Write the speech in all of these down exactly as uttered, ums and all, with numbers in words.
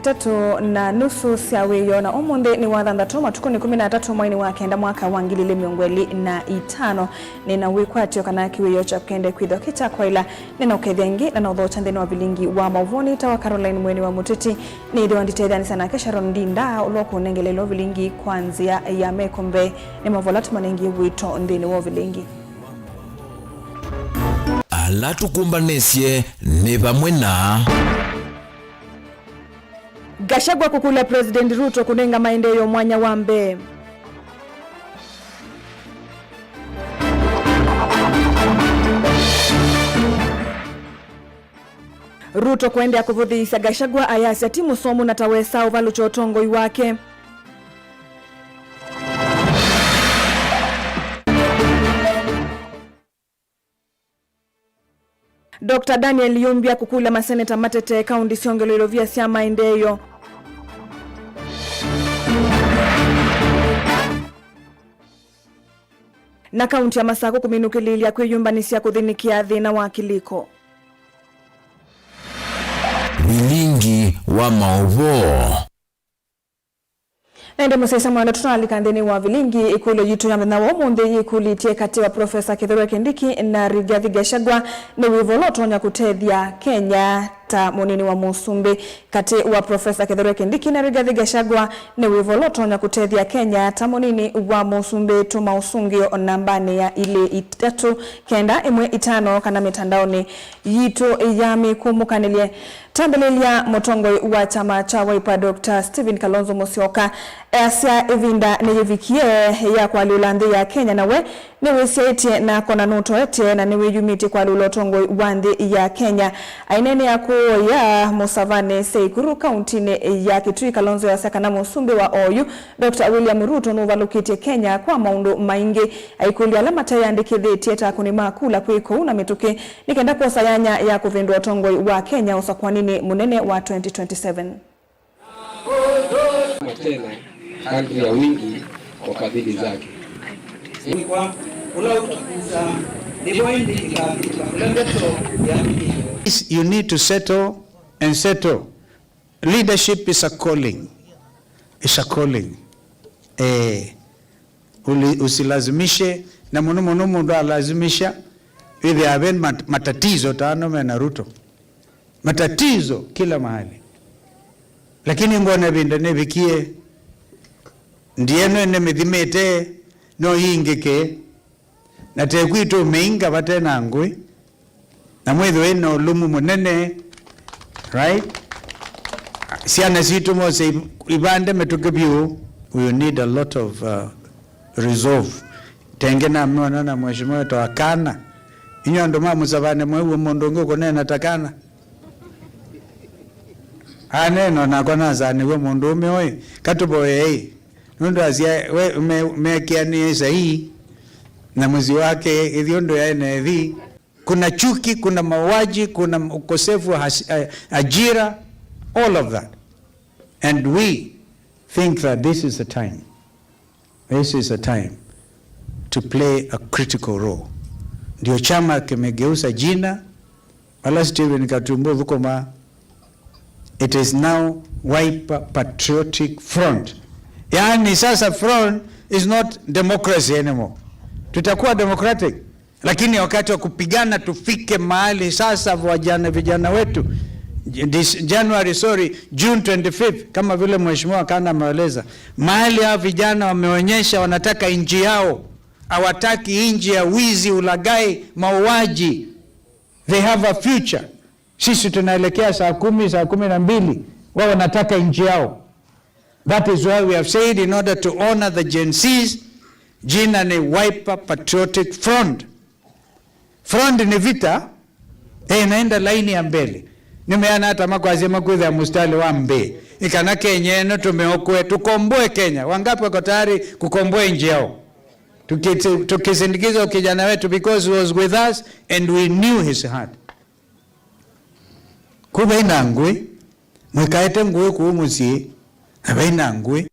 Tatu na nusu sya wĩoo, na ũmũnthĩ nĩ wa thanthatũ, matukũ nĩ kũmi na atatũ, mweinĩ wa kenda, mwaka wa ngili ilĩ mĩongo ĩlĩ na itano. Nĩ na wĩkwatyo kana kĩwĩoo kyaku kĩendee kwĩthwa kĩ kya kwaĩla. Nĩ na ũkethya ĩngĩ na na ũthokya nthĩnĩ wa vilingi wa maũvoo nĩ ĩtawa Caroline Mweni wa Mũteti. Nĩthĩwa nditetheanĩsya nake Sharon Ndinda, ũla ũkũnengeleelwa vilingi kwa nzĩa ya meko mbee. Nĩ mavola tũmanengie wĩto nthĩnĩ wa vilingi. Ala tũkũmbanĩsye nĩ vamwe na Gachagua kũkũlya President Ruto kũnenga maendeeo mwanya wa mbee. Ruto kũendeea kũvũthĩĩsya Gachagua ayasya ti mũsomu na ta wesaa ũvalũkya ũtongoi wake. Doctor Daniel Yumbia kũkũlya maseneta matetee kaunti syongelwe ilovia sya maendeeo. Na kaunti ya Masakũ kũminũkĩlĩĩlya kwĩyũmbanĩsya kũthĩnĩkĩa thĩna wa kĩlĩko. Vilingi wa maũvoo. Na ĩndĩ mũsyaĩĩsya mwendwa, tũtaalika nthĩnĩ wa vilingi, ĩkũlyo yitũ ya mũthenya wa ũmũnthĩ yĩkũlĩtye katĩ wa Profesa Kithure Kindiki na Rigathi Gachagua, nĩ wĩva ũla ũtonya kũtethya Kenya ta mũnini wa mũsumbĩ. Katĩ wa Profesa Kithure Kindiki na Rigathi Gachagua, nĩ wĩva ũla ũtonya kũtethya Kenya ta mũnini wa mũsumbĩ? Tũma ũsũngĩo nambanĩ ya ilĩ itatũ kenda ĩmwe itano kana mĩtandaonĩ yitũ ya mĩkũmũkanĩlye. Twambĩlĩlya, mũtongoi wa kyama kya Wiper, Doctor Stephen Kalonzo Musyoka, easya ĩvinda nĩyĩvikie ya kũalyũla nthĩ ya Kenya, na we nĩwĩsyaĩtye na akona nũtoetye na nĩwĩyumĩtye kũalyũla ũtongoi wa nthĩ ya Kenya. Aineenea kũũya mũsavanĩ Seikuru, kauntinĩ ya Kitui, Kalonzo easya kana mũsumbĩ wa oyu, Doctor William Ruto, nũvalũkĩtye Kenya kwa maũndũ maingĩ. Aikũlya ala mateyandĩkĩthĩtye ta akũni ma kula kwĩ kũu na mĩtũkĩ, nĩ kenda kwosa yanya ya kũvĩndũa ũtongoi wa Kenya ũsakũaninĩ mũnene wa twenty twenty-seven. Tena kadri ya wingi wa fadhili zake. Kwa ula utukuza, nĩvo ĩndĩ ĩkavika, ula ndeto yambĩkĩte. This you need to settle and settle. Leadership is a calling. It's a calling. Eh, uli-, usilazimishe, na mũno mũno mũndũ alazimisha, wĩthĩaa ve mat-, matatizo ta ano me na Ruto. Matatizo kila mahali. Lakini ngona ĩvinda nĩvikie, ndieno ene mĩthimĩte, no yingĩke. Na te kwitũ mĩinga vate na ngũĩ, na mwĩthĩwe ĩna ũlũmu mũnene, right? Syana sitũ mose i-, ivande mĩtũkĩ vyũ. We need a lot of, uh, resolve. Tenge namwona na mheshimiwa wetu Akana. Inyu andũ ma mũsavanĩ mwew'e mũndũ ũngĩ ũkũneena ta kana? Aneena o nakwa nasanĩw'e mũndũ ũme ũĩ, katũvoyei. Nũndũ asya, we, me-, meekĩanĩe saii na mũsyĩ wake, ĩthi ũndũ yaĩ na ĩthi. Kuna chuki, kuna mauaji, kuna ukosefu wa has-, eh, ajira, all of that. And we think that this is the time, this is the time to play a critical role. Ndio chama kimegeuza jina, wala Stephen Katumbo thukuma, it is now Wiper Patriotic Front. Yaani sasa front is not democracy anymore. Tutakuwa democratic, lakini wakati wa kupigana tufike mahali sasa, vijana, vijana wetu, this January, sorry, June twenty-fifth, kama vile Mheshimiwa Kana ameeleza, mahali hao vijana wameonyesha wanataka nchi yao, hawataki nchi ya wizi, ulaghai, mauaji. They have a future. Sisi tunaelekea saa kumi, saa kumi na mbili, wao wanataka nchi yao. That is why we have said, in order to honor the Gen Zs, jina ni Wiper Patriotic Front. Front ni vita, eh, inaenda laini ya mbele. Nimeana hata makwazia makwĩthĩa mũsitali wa mbee. Nĩ kana Kenya ĩno tũmĩokoe, tũkomboe Kenya. Wangapi wako tayari kukomboa nchi yao? Tuki-, tukisindikiza kijana wetu because he was with us and we knew his heart. Kũ vai na ngũĩ, mwĩkaete ngũĩ kũu mũsyĩ, na vai na ngũĩ.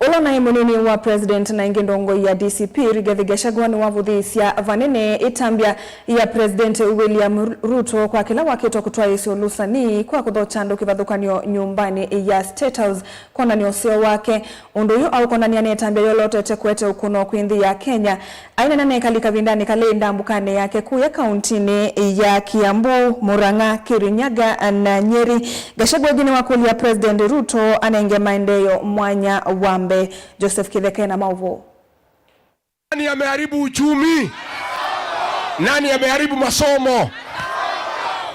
Ũla naĩ mũnini wa President na ĩngĩ ndongoi ya D C P, Rigathi Gachagua, nĩwavũthĩĩsya vanene ĩtambya ya President William Ruto kwa kĩla wakĩtwa kũtwaĩĩsya ũlũsani kwa kũthokya andũ kĩvathũkany'o nyũmbanĩ ya State House kwonany'a ũseo wake. Ũndũ ũyũ aũkonany'a na ĩtambya yolotete kũete ũkũno kwĩ nthĩ ya Kenya. Aineena na ekali kavindanĩ kala ĩ ndambũkanĩ yake kũya kauntinĩ ya Kiambu, Murang'a, Kirinyaga na Nyeri, Gachagua ĩngĩ nĩwakũlya President Ruto anenge maendeeo mwanya wa mbee. Joseph Kitheka ena maũvoo. Nani ameharibu uchumi? Nani ameharibu masomo?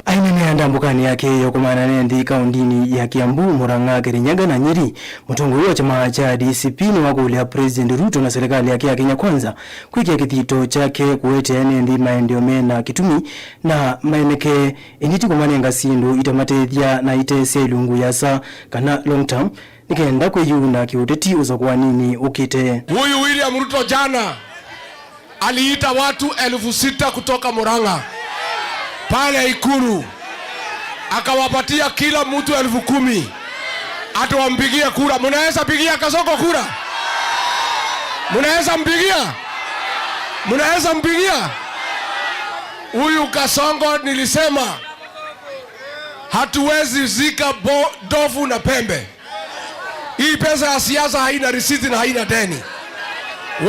Aineenea ndambũkanĩ yake ya kũmana na nthĩ kauntinĩ ya Kiambu, Murang'a, Kirinyaga na Nyeri, mũtongoi wa kyama kya D C P nĩwakũlya President Ruto na serikali yake ya Kenya Kwanza kwĩkĩa kĩthito kyake kũete ene nthĩ maendeeo mena kĩtumi na maemeke, ĩndĩ ti kũmanenga syĩndũ itamatethya na ite sya ilungu yasa kana long term, nĩ kenda kwĩyumya kĩũteti ũsakũaninĩ ũkĩte. Huyu William Ruto jana aliita watu elfu sita kutoka Murang'a pale Ikuru, akawapatia kila mtu elfu kumi ati wampigie kura. Munaweza pigia Kasongo kura? Munaweza mpigia? Munaweza mpigia? Huyu Kasongo nilisema hatuwezi zika bo-, ndovu na pembe. Hii pesa ya siasa haina risiti na haina deni.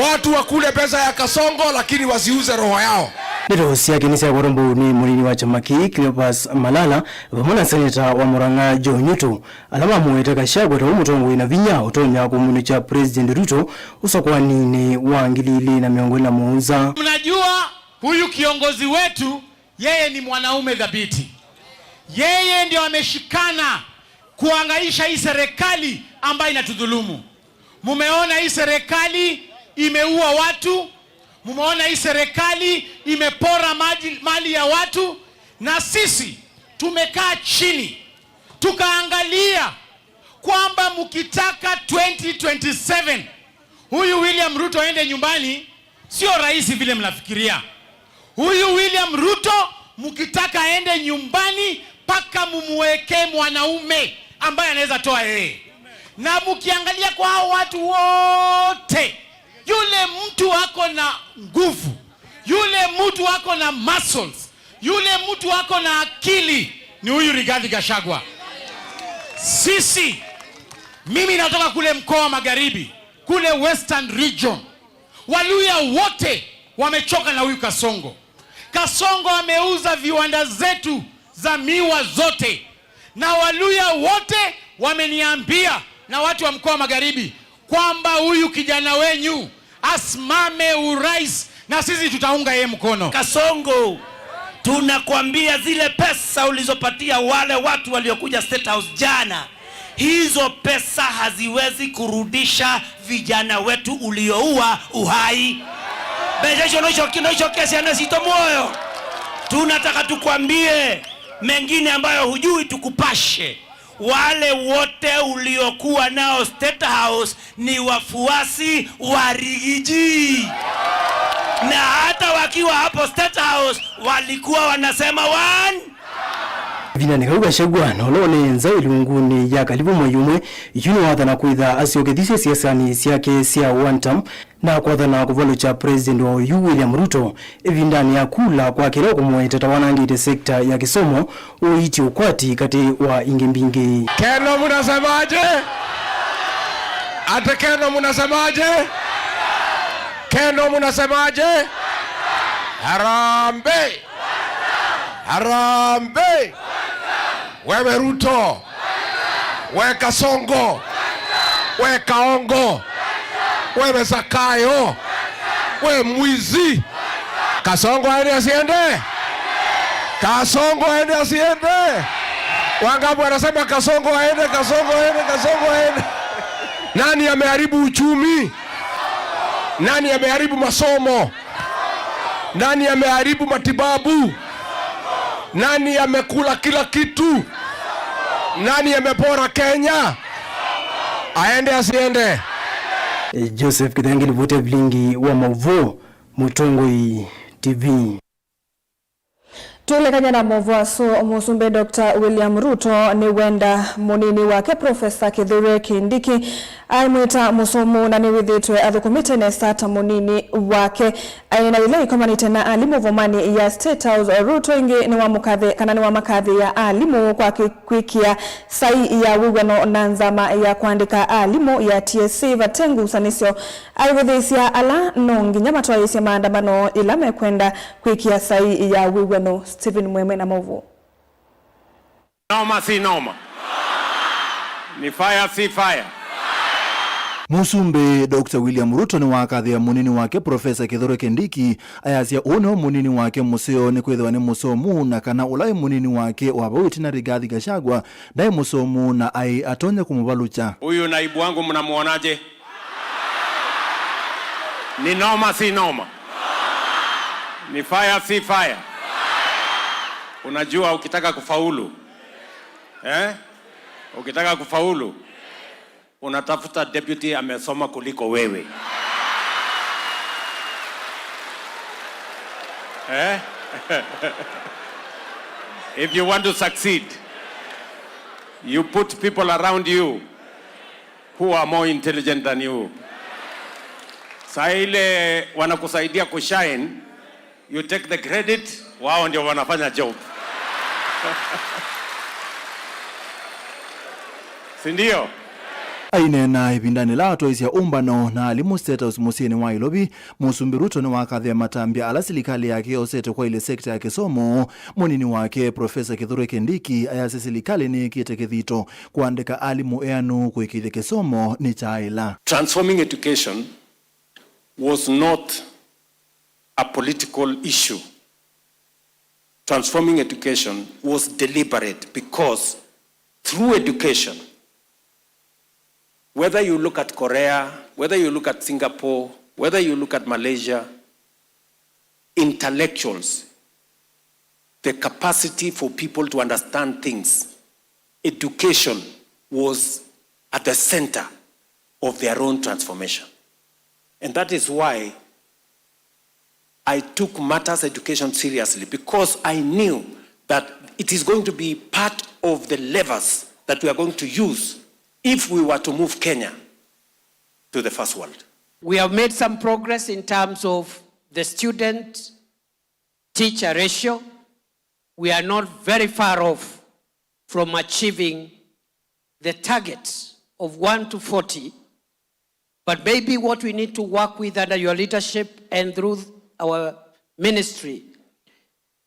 Watu wakule pesa ya Kasongo, lakini wasiuze roho yao. Ndeto syake nĩsyakwatwa mbau nĩ mũnini wa kyama kĩĩ, Cleopas Malala, vamwe na seneta wa Murang'a, Joe Nyutu, ala mamũete Gachagua ta ũmwe mũtongoi na vinya ũtonya kũmũnĩkya President Ruto ũsakũaninĩ wa ngili ili na mĩongo ĩlĩ na mũonza. Mnajua huyu kiongozi wetu, yeye ni mwanaume dhabiti. Yeye ndio ameshikana kuangaisha hii serikali ambayo inatudhulumu. Mumeona hii serikali imeua watu, mumeona hii serikali imepora maji, mali ya watu, na sisi tumekaa chini tukaangalia kwamba mkitaka twenty twenty-seven huyu William Ruto aende nyumbani, sio rahisi vile mnafikiria. Huyu William Ruto, mkitaka aende nyumbani, mpaka mumwekee mwanaume ambaye anaweza toa yeye. Na mkiangalia kwa hao watu wote, yule mtu ako na nguvu, yule mtu ako na muscles, yule mtu ako na akili ni huyu Rigathi Gachagua. Sisi, mimi natoka kule mkoa wa Magharibi, kule Western Region. Waluya wote wamechoka na huyu Kasongo. Kasongo ameuza viwanda zetu za miwa zote, na Waluya wote wameniambia na watu wa mkoa wa Magharibi kwamba huyu kijana wenyu asimame urais, na sisi tutaunga yeye mkono. Kasongo, tunakwambia zile pesa ulizopatia wale watu waliokuja State House jana, hizo pesa haziwezi kurudisha vijana wetu ulioua uhai. Mbeca icio no icokie, no icokie syana sitũ muoyo. Tunataka tukwambie mengine ambayo hujui, tukupashe. Wale wote uliokuwa nao State House ni wafuasi wa Rigiji. Na hata wakiwa hapo State House, walikuwa wanasema one. Ĩvindanĩ kau Gachagua, na ũla ũneenza ĩlungunĩ ya Kalivu mwei ũmwe, yu nĩwathana kwĩtha asyoke thisye siasanĩ syake sya one term, na kwathana kũvalũkya President wa oyu William Ruto ĩvindanĩ ya kula kwa kĩla ũkũmũete ta wanangĩte sekta ya kĩsomo, ũiiti, ũkwati katĩ wa ingĩ mbingĩ. Keno, mnasemaje? Ate Keno, mnasemaje? Keno, mnasemaje? Harambee! Harambee! Wewe Ruto! We Kasongo! We Kaongo! Wewe Zakayo! We mwizi! Kasongo aende asiende? Kasongo aende asiende? Wangapi wanasema Kasongo aende, Kasongo aende, Kasongo aende? Nani ameharibu uchumi? Nani ameharibu masomo? Nani ameharibu matibabu? Nani amekula kila kitu? Nani amepora Kenya? Aende asiende? Joseph Kithangi, ripoti ya vilingi wa mauvoo, Mũtongoi T V. Tũilekany'a na maũvoo asu, Mũsumbĩ Doctor William Ruto nĩwenda mũnini wake Professor Kithure Kindiki aimwĩta mũsomu na nĩwĩthĩĩtwe athũkũmĩte nesa ta mũnini wake. Aineena yĩla ikomanĩte na alimũ vomanĩ ya State House, Ruto ĩngĩ nĩwamũkathĩ-, kana nĩwamakathĩĩa alimũ kwa kwĩ-, kwĩkĩa saii ya wĩw'ano na nzama ya kũandĩka alimũ ya T S C vate ngusanĩsyo. Aivũthĩĩsya ala no nginya matwaĩĩsye maandamano yĩla mekwenda kwĩkĩa saii ya wĩw'ano. Stephen Mweme na maũvoo. Noma si noma? Ni fire si fire? Mũsumbĩ Doctor William Ruto nĩwakathĩa mũnini wake Professor Kithure Kindiki, ayasya ũũ nĩwe mũnini wake mũseo nĩkwĩthĩwa nĩ mũsomu, na kana ũla wĩ mũnini wake wa vau ĩtina Rigathi Gachagua ndaĩ mũsomu na aĩ atonya kũmũvalũkya. Huyu naibu wangu mnamuonaje? Ni noma si noma? Ni fire si fire? Unajua ukitaka kufaulu, eh? Ukitaka kufaulu, unatafuta deputy amesoma kuliko wewe. Eh? If you want to succeed, you put people around you who are more intelligent than you. Saa ile wanakusaidia kushine, you take the credit, wao ndio wanafanya job. Si ndio? Aineena ĩvindanĩ la atwaĩsya ũmbano na alimũ State House mũsyĩnĩ wa Nairobi, Mũsumbĩ Ruto nĩwakathĩa matambya ala silikalĩ yake yosete kwaĩlya sekta ya kĩsomo. Mũnini wake, Professor Kithure Kindiki, ayasya silikalĩ nĩĩkĩte kĩthito kũandĩka alimũ eanu kũĩkĩĩthya kĩsomo nĩkyaaĩla. Transforming education was not a political issue. Transforming education was deliberate because through education, whether you look at Korea, whether you look at Singapore, whether you look at Malaysia, intellectuals, the capacity for people to understand things, education was at the center of their own transformation. And that is why I took matters education seriously, because I knew that it is going to be part of the levers that we are going to use if we were to move Kenya to the first world. We have made some progress in terms of the student teacher ratio. We are not very far off from achieving the target of one to forty, but maybe what we need to work with under your leadership and through our ministry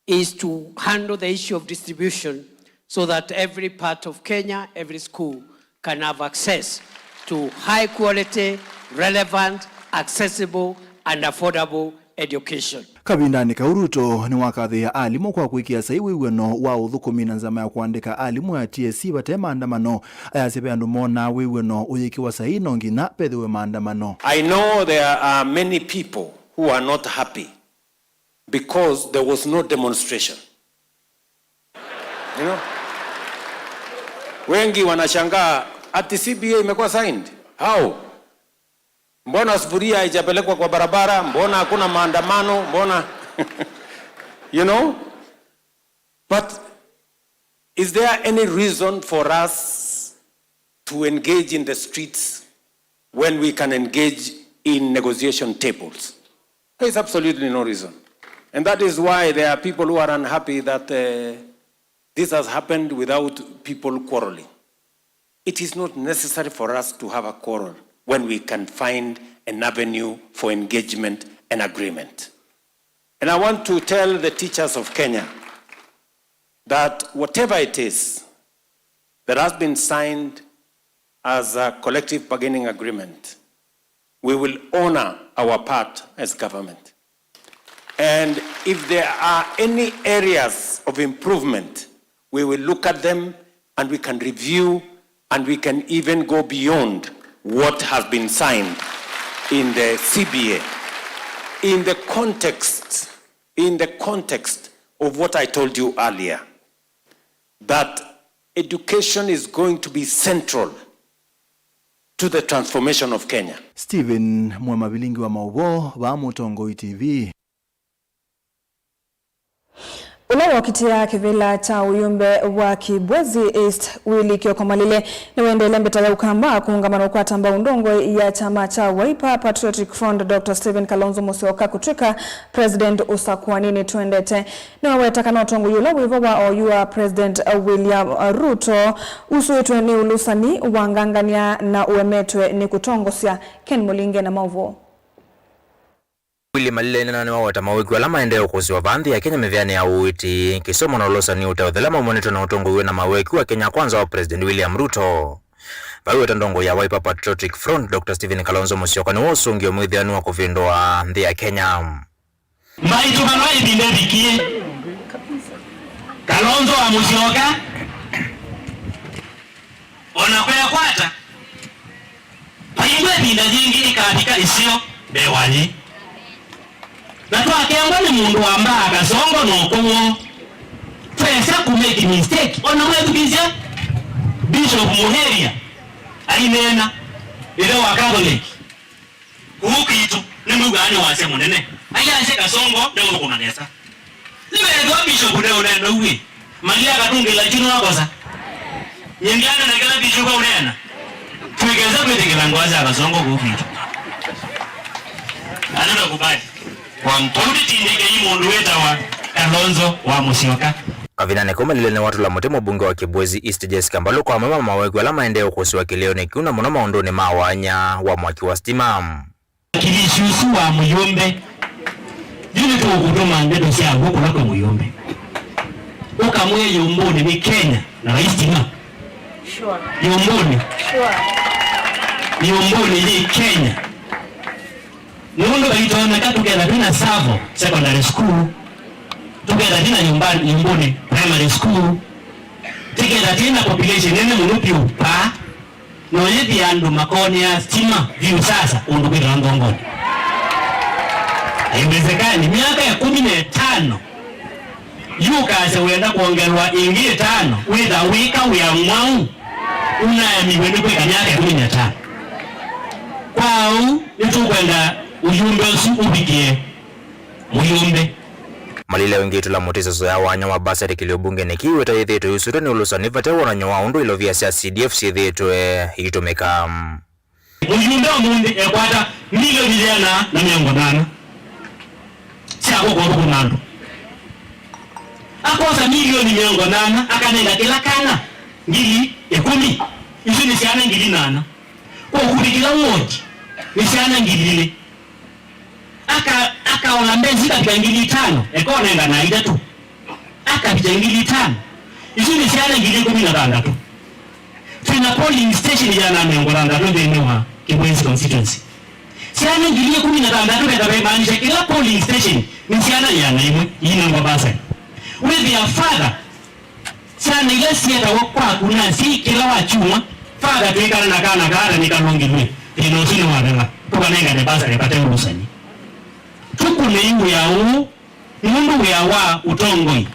is to handle the issue of distribution so that every part of Kenya, every school can have access to high quality, relevant, accessible and affordable education. Kavindanĩ kau, Ruto nĩwakathĩĩa alimũ kwa kwĩkĩa saii wĩw'ano wa ũthũkũmi na nzama ya kũandĩka alimũ ya T S C vate maandamano. Ayasya ve andũ monaa wĩw'ano ũyĩkĩwa saii no nginya vethĩwe maandamano. I know there are many people who are not happy because there was no demonstration. You know? Wengi wanashangaa ati C B A imekuwa signed. How? Mbona sufuria haijapelekwa kwa barabara? Mbona hakuna maandamano? Mbona, you know? But is there any reason for us to engage in the streets when we can engage in negotiation tables? There is absolutely no reason. And that is why there are people who are unhappy that, uh, this has happened without people quarreling. It is not necessary for us to have a quarrel when we can find an avenue for engagement and agreement. And I want to tell the teachers of Kenya that whatever it is that has been signed as a collective bargaining agreement, we will honor our part as government. And if there are any areas of improvement, we will look at them and we can review and we can even go beyond what has been signed in the C B A. In the context, in the context of what I told you earlier, that education is going to be central to the transformation of Kenya. Stephen Mwema, vilingi wa maũvoo, vaa Mũtongoi T V. Ũla wokitĩa kĩvĩla kya ũyũmbe wa Kibwezi East, Willy Kioko Malile, nĩwendeele mbeta ya Ũkamba kũũngama na ũkwata mbau ndongoi ya kyama kya Wiper Patriotic Front, Doctor Stephen Kalonzo Musyoka, kũtw'ĩka president ũsakũaninĩ twendete. Nĩwaweta kana ũtongoi ũla wĩ vo wa oyu wa President William Ruto usũĩtwe nĩ ũlũsani wa ngangany'a na ũemetwe nĩ kũtongosya. Ken Mũlinge na maũvoo. Willy Malile nĩwaweta mawĩku ala maendee ũkũsĩwa vaa nthĩ ya Kenya mĩvĩanĩ ya ũiiti, kĩsomo na ũlũsani ũteũthela maumanĩtwe na ũtongoi wĩ na mawĩku wa Kenya Kwanza wa President William Ruto. Vaiweta ndongoi ya Wiper Patriotic Front, Doctor Stephen Kalonzo Musyoka nĩwe ũsũngĩo mwĩthĩanu wa kũvĩndũa nthĩ ya Kenya. Mbaitũ vala ĩvinda ĩvikie, Kalonzo wa Musyoka, o na kwekwata, vaingwa ĩvinda yĩngĩ ĩkavika ĩseo mbee wa yĩĩ. Na twakengwa nĩ mũndũ wa mbaa kasongo na ũkũũ, twesa kũmake mistake. O na mwethukĩsya Bishop Muheria aineena, ĩthe wa Catholic, kũu kwitũ nĩmwĩw'aa nĩ wasya mũnene. Ayasya kasongo ndeũthũkũma nesa. Nĩwethĩwa Bishop ndeũnenda ũw'ĩ, Malia akatũngĩla kyu nĩwakosa. Nyie ndianena kĩla Bishop aũneena. Twĩkesa kwĩtĩkĩla ngũa sya kasongo kũu kwitũ. Hatutakubali. Kwa mtu. Ũndũ tindĩkei mũndũ wĩtawa Kalonzo wa Musyoka. Kavindanĩ kau Malile nĩwatũla mũtĩ mũmbunge wa Kibwezi East Jessica Mbalu kwa amwe ma mawĩku ala maendee ũkũsĩwa kĩlĩonĩ kĩu, na mũno maũndũnĩ ma wanya wa mwaki wa sitima. Mwakilishi ũsu wa mũyũmbe, yu nĩtũkũtũma ndeto syaw'o kũla kwĩ mũyũmbe. Ũkamwĩe yũmbũnĩ nĩ Kenya na vai sitima. Sure. Yũmbũnĩ. Sure. Yũmbũnĩ yĩ Kenya. Nũndũ vaitonyeka tũketha twĩna Savo Secondary School, tũketha twĩna Yũmba-, Yũmbũnĩ Primary School, tũketha twĩna population nene mũno vyũ vaa, no yĩthĩa andũ makonea stima vyũ sasa ũndũ kwĩthĩwa Nthongonĩ. Haiwezekani, myaka ĩkũmi na ĩtano, yu ũkasya wenda kwongelwa ĩngĩ ĩtano, wĩtha wĩka wĩa mwaũ ũnaemiwe nĩ kwĩka myaka ĩkũmi na ĩtano. Kwa ũu, nĩtũkwenda ũyũmbe ũsu ũvikĩe mũyũmbe. Malile ũingĩtũla mũtĩ ĩsoso ya wanya wa basarĩ kĩlĩo mbungenĩ kĩĩ wĩta yĩthĩĩtwe yusũtwe nĩ ũlũsani vate wonany'o wa ũndũ ilovia sya C D F syĩthĩĩtwe iitũmĩka. Mũyũmbe ũmũnthĩ ekwata milioni yĩana na mĩongo nana sya kũka ũthũkũma andũ. Akosa milioni mĩongo nana, akanenga kĩla kana ngili ĩkũmi. Isu nĩ syana ngili nana. Kwa ũkuvĩ kĩla wodi nĩ syana ngili ilĩ. Aka-, akaola mbesa ikavika ngili itano, ekonenga na itatũ. Akavika ngili itano. Isu nĩ syana ngili ĩkũmi na thanthatũ. Twĩna polling station ĩana na mĩongo thanthatũ nthĩnĩ wa Kibwezi constituency. Syana ngili ĩkũmi na thanthatũ venda vemaanisha kĩla polling station nĩ syana ĩana ĩmwe iinengwa bursary. Wĩthĩa father, syana ila syetawa kwaku na syĩ kĩla wa kyumwa, father twĩkala na kana kaa na nĩkalũngĩlw'e, thĩna ũsu nĩwathela, tũkanengane bursary vate ũlũsani. Tũkũnei wĩa ũũ. Nũndũ wĩa wa ũtongoi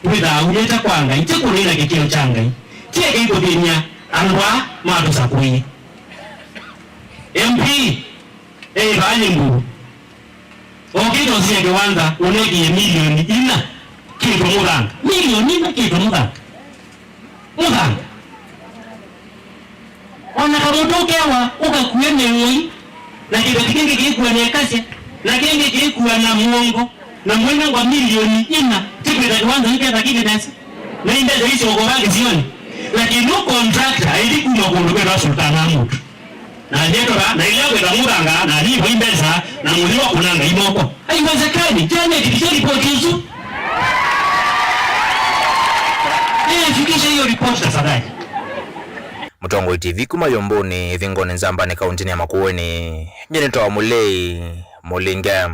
wĩthaa umĩte kwa Ngai, ti kũnina kĩkĩo kya Ngai, ti ekei kũthĩny'a andũ aa matũsakũie. M P eĩvaa nyĩngũu, okĩte ũsie kĩwanza ũnekie milioni ina kĩtwe mũthanga, milioni ina kĩtwe mũthanga. Mũthanga. O na kamũtũ kewa ũkakue mĩũi, na kĩveti kĩngĩ kĩkua na ĩkasya, na kĩngĩ kĩkua na mũongo, na mwene ngwa milioni ina, ti kwĩta kĩwanza nĩketha kĩngĩ nesa. Na imbesa icio ũkova kĩsionĩ. Lakini no contractor aithi kuma kũndũ kwĩtwa Sultan Ahmud. Na athi etũra, na ilea kwĩta mũthanga, na athi ivoi mbesa, na mũthi wa kũnanga imoko. Haiwezekani, Janet, fikisha ripoti isu. Eh, fikisha hiyo ripoti tafadhali. Mũtongoi T V kuma Yũmbũnĩ, Ĩvingonĩ Nzambanĩ, kauntinĩ ya Makueni. Nyie nĩtawa Mũlei Mũlinge.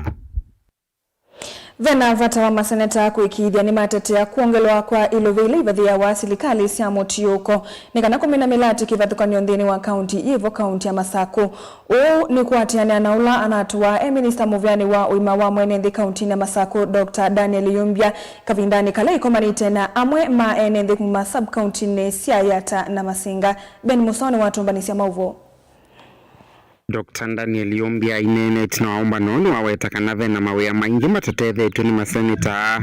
Ve na vata wa maseneta kũĩkĩĩthya nĩmatetea kwongelwa kwa ilovĩ ila ivathĩawa silikalĩ sya mũtiũũko nĩ kana kũmina mĩlatĩ kĩvathũkany'o nthĩnĩ wa kaunti yĩ vo, kaunti ya Masakũ. Ũu nĩ kũatĩanĩa na ũla anatũaa e minista mũvĩanĩ wa ũima wa mwene nthĩ kauntinĩ ya Masakũ, Doctor Daniel Yumbia, kavindanĩ kala ĩkomanĩte na amwe ma ene nthĩ kuma sub-kauntinĩ sya Yatta na Masinga. Ben Mũsoo nĩwatũmbanĩsya maũvoo. Doctor Daniel Yumbia aineenete na aũmbano nĩwaweta kana ve na mawĩa maingĩ matatethetw'e nĩ maseneta aa.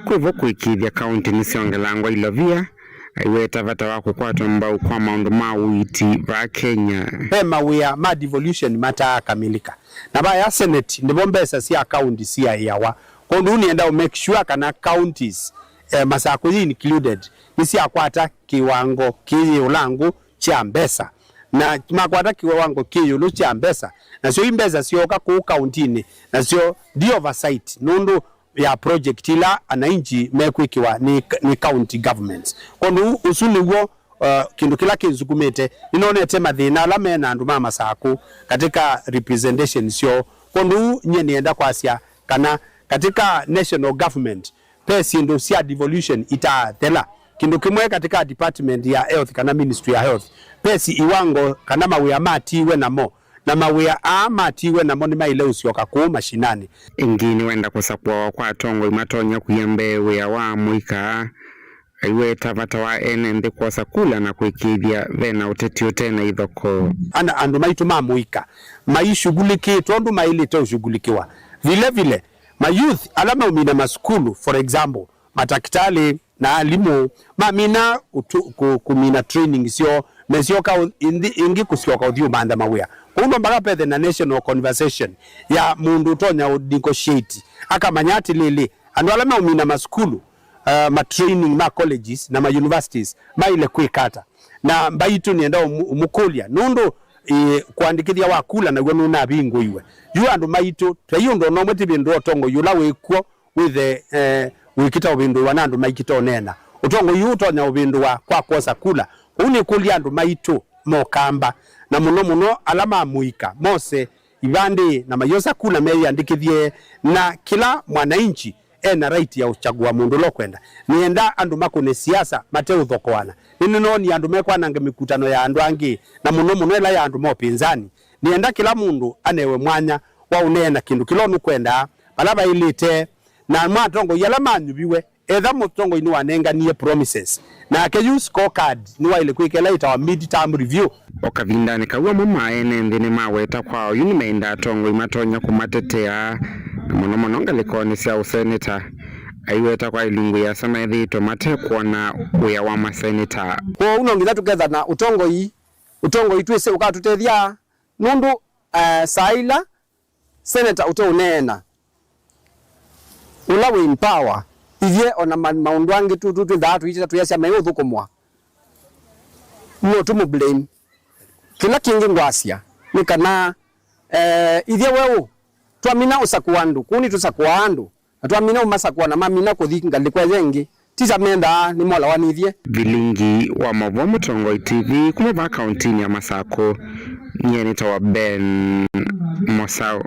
Kwĩvo kũĩkĩĩthya kaunti nĩsyongelangwa ilovia, aiweta vata wa kũkwatwa mbau kwa maũndũ ma ũiiti vaa Kenya. Ve mawĩa ma devolution mataakamĩlĩka, na vaya Senate nĩvo mbesa sya kaunti siaĩawa. Kwondũ nĩenda ũ make sure kana counties, eh, Masakũ yĩ included, nĩsyakwata kĩwango kĩyĩũlangũ kya mbesa, na makwata kĩwango kĩ ĩũlũ kya mbesa, nasyo i mbesa syooka kũu kauntinĩ, nasyo ndi oversight nũndũ ya project ila ananchi mekwĩkĩwa nĩ, nĩ county governments. Kwondũ ũsu nĩw'o, uh, kĩndũ kĩla kĩnsukumĩte. Nĩnonete mathĩna ala me na andũ ma Masakũ katika representation syoo. Kwondũ nyie nĩenda kwasya kana katika national government, ve syĩndũ sya devolution itaathela. Kĩndũ kĩmwe katika department ya health kana ministry ya health, ve si iwango kana mawĩa matiiwe namo, na mawĩa aa matiiwe namo nĩmaĩle ũsyoka kũu mashinani. Ĩngĩ nĩwenda kũsakũawa kwa atongoi matonya kũia mbee wĩa wa amũika, aiweta vata wa ene nthĩ kwosa kula na kũĩkĩĩthya ve na ũteti ũte na ithokoo. Ana andũ maitũ ma mũika maishugulikĩtwe ũndũ maĩlĩte ũshugulikĩwa. Vile vile, ma youth ala maumina masukulu, for example, matakĩtalĩ na alimũ, mamina ũtu-, kũ-, kũmina training syoo, mesyoka ũ-, ĩnthĩ ĩngĩ kũsyoka ũthi ũmantha mawĩa. Kwoou no mpaka pethe na national conversation ya mũndũ ũtonya ũ negotiate, akamanya atĩlĩlĩ, andũ ala maumina masukulu, uh, ma training ma colleges na ma universities maĩle kwĩka ata? Na mbaitũ nĩenda ũmũ-, ũmũkũlya, nũndũ, ĩ, kũandĩkĩthya wa kula naw'o nũnavingũiwe. Yu andũ maitũ, twai ũndũ ona ũmwe tĩvĩndũa ũtongoi ũla wĩ kw'o wĩthe, eh, wĩkĩta ũvĩndũĩwa na andũ maikĩta ũneena. Ũtongoi ũũ ũtonya ũvĩndũwa kwa kwosa kula. Kwoou nĩkũlya andũ maitũ mokamba, na mũno mũno ala ma mũika, mose ivandĩ na mayosa kula meyĩandĩkĩthye, na kĩla mwananchi ena right ya ũchagua mũndũ ũla ũkwenda. Nĩenda andũ makũne siasa mate ũthokoana. Nĩnĩnoonie andũ mekwananga mĩkutano ya andũ angĩ, na mũno mũno ĩla ya andũ ma ũpinzani. Nĩenda kĩla mũndũ anewe mwanya wa ũneena kĩndũ kĩla ũnũkwendaa, vala vaĩlĩte, na ma atongoi ala manyuviwe, etha mũtongoi nĩwanenganie promises, nake yu scorecard nĩwaĩle kwĩka ĩla ĩtawa mid-term review. O kavindanĩ kau, amwe ma ene nthĩ nĩmaweta kwa oyu nĩmenda atongoi matonya kũmatetea, na mũno mũno ngalĩkonĩ sya ũseneta. Aiweta kwa ilungu yĩasa methĩĩtwe mate kwona wĩa wa maseneta. Kwoou no nginya tũkethana ũtongoi, ũtongoi twĩsĩ ũkatũtethya, nũndũ, eh, saa ila seneta ũteũneena, ũla wĩ in power, ithyĩ ona ma-, maũndũ angĩ tũ-, tũ-, twĩthaa tũitĩta tũyasya meũthũkũmwa, no tũmũ blame. Kĩla kĩngĩ ngwasya nĩ kana, eh, ithyĩ weũ twamina ũsakũa andũ, kũu nĩtũsakũaa andũ, na twamina ũmasakũa na mamina kũthi ngalĩko ĩyo ĩngĩ, ti ta mendaa nĩmolawanĩthye. Vilingi wa maũvoo Mũtongoi T V kuma vaa kauntinĩ ya Masakũ, nyie nĩtawa Ben Mosau.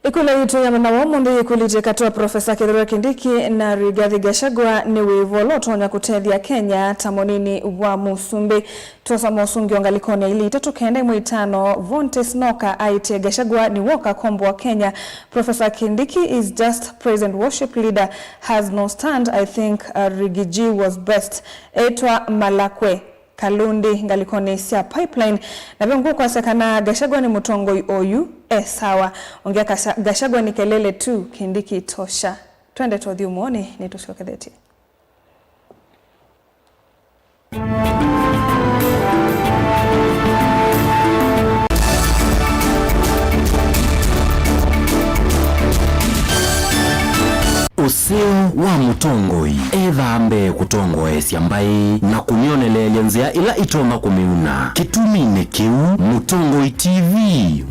Ĩkũlyo yitũ ya mũthenya wa ũmũnthĩ yĩkũlĩtye katĩ wa Profesa Kithure Kindiki na Rigathi Gachagua nĩ wĩva ũla ũtonya kũtethya Kenya ta mũnini wa mũsumbĩ. Twosa mosũngĩo ngalĩkonĩ ya ilĩ itatũ kenda ĩmwe itano, Vontes Noka aĩtye Gachagua nĩwe ũkakomboa Kenya. Professor Kindiki is just praise and worship leader, has no stand. I think, uh, Rigiji was best. Etwa Malakwe Kalundi ngalĩkonĩ sya Pipeline. Na ve ngũkwasya kana Gachagua nĩ mũtongoi oyu e sawa. Ongea Kasha-, Gachagua ni kelele tu, Kindiki tosha. Twende tũthi ũmũonĩ, nĩtũsyokethetye. Ũseo wa mũtongoi ethaa mbee kũtongoesya mbaĩ na kũmyoneleelya nzĩa ĩla ĩtonya kũmĩuna. Kĩtuminĩ kĩu, Mũtongoi T V,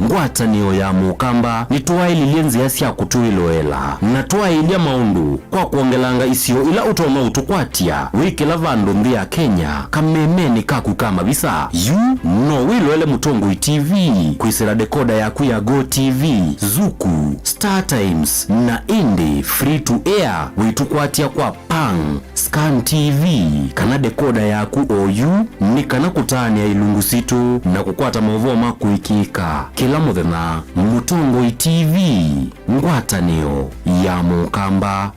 ngwatanĩo ya Mũkamba, nĩtwaĩlilye nzĩa sya kũtwĩloela na twaĩlya maũndũ kwa kwongelanga isio ila ũtonya ũtũkwatya wĩ kĩla vandũ nthĩ ya Kenya, kamemenĩ kaku ka mavisa. Yu no wĩloele Mũtongoi T V kwĩsĩla dekoda yaku ya Go T V, Zuku, Star Times, na ĩndĩ free to air wĩtũkwatya kwa Pang, Scan T V, kana dekoda yaku oyu, nĩ kana kũtaanĩa ilungu sitũ na kũkwata maũvoo ma kũĩkĩĩka kĩla mũthenya. Mũtongoi T V, ngwatanĩo ya Mũkamba.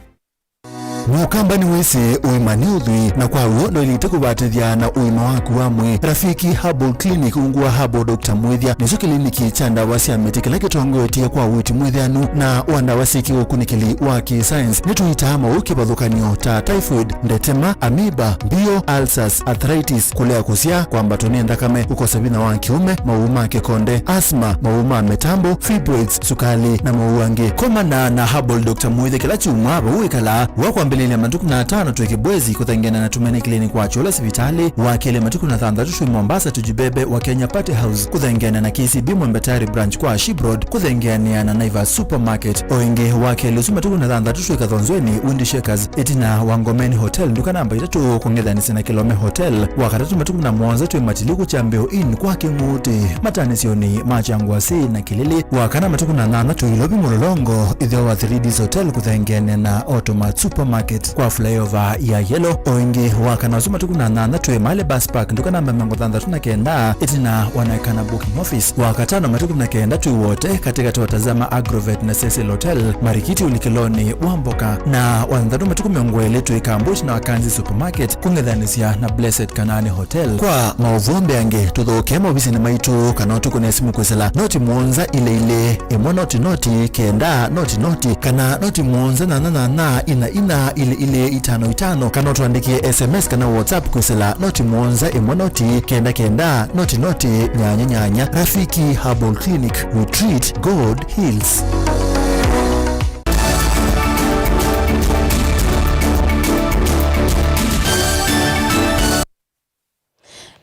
Mũkamba nĩwĩsĩ ũima nĩ ũthwii, na kwa w'o ndwaĩlĩte kũvatĩthya na ũima waku wa mwĩĩ. Rafiki Herbal Clinic ungu wa Herbal Doctor Mwĩthya nĩkyo kĩliniki kya ndawa sya mĩtĩ kĩla kĩtongoetye kwa ũiiti mwĩthĩanu na wa ndawa syĩ kĩũkunĩkĩli wa kĩ-science. Nĩtũitaa maũũ kĩvathũkany'o ta typhoid, ndetema, amoeba, mbio, ulcers, arthritis, kũlea kũsyaa, kwambatwa nĩ nthakame, kũkosa vinya wa kĩũme, maũũ ma kĩkonde, asthma, maũũ ma mĩtambo, fibroids, sukali, na maũũ angĩ. Komana na Herbal Doctor Mwĩthya kĩla kyumwa vau wĩkalaa, wa kwambĩlĩlya matukũ na atano twĩ Kibwezi kũthengeana na Tumaini Clinic wa Kyũla sivitalĩ, wa kelĩ matukũ na thanthatũ twĩ Mombasa Tujibebe wa Kenya Party House kũthengeana na K C B Mwembe Tayari Branch kwa Ship Road kũthengeanĩa na Naivas Supermarket. O ĩngĩ, wa kelĩ ũsu matukũ na thanthatũ twĩ Kathonzweni Windy Shakers ĩtina wa Ngomeni Hotel, nduka namba itatũ kũng'ethanĩsya na Kilome Hotel. Wa katatũ matukũ na mũonza twĩ Matiliku Kyambĩo Inn kwa Kĩng'ũtĩ, matanĩsyonĩ ma Kyangwasĩ na Kĩlĩlĩ. Wa kana matukũ na nyanya twĩ Ilovi Mũlolongo, ĩtheo wa Three Ds Hotel kũthengeene na Automat Supermarket kwa flyover ya Yellow. O ĩngĩ, wa kana ũsu matukũ na nyanya twĩ Male Bus Park, nduka namba mĩongo thanthatũ na kenda, ĩtina wa Naikana Booking Office. Wa katano matukũ na kenda twĩ Wote, katĩkatĩ wa Tazama Agrovet na Cecil Hotel, marikiti ũlikĩlonĩ wa mboka. Na wa thanthatũ matukũ mĩongo ĩlĩ twĩ Kambush na Wakanzi Supermarket, kũng'ethanĩsya na Blessed Kanaani Hotel. Kwa maũvoo mbeange, tũthokee maovisinĩ maitũ kana ũtũkũne simũ kwĩsĩla noti mũonza ilĩ ilĩ, ĩmwe noti noti, kenda noti noti, kana noti mũonza nyanya nyanya, ina ina, ilĩ ilĩ, itano itano, kana ũtũandĩkĩe S M S kana WhatsApp kwĩsĩla noti mũonza ĩmwe noti, kenda kenda, noti noti, nyanya nyanya. Rafiki Herbal Clinic, we treat, God heals.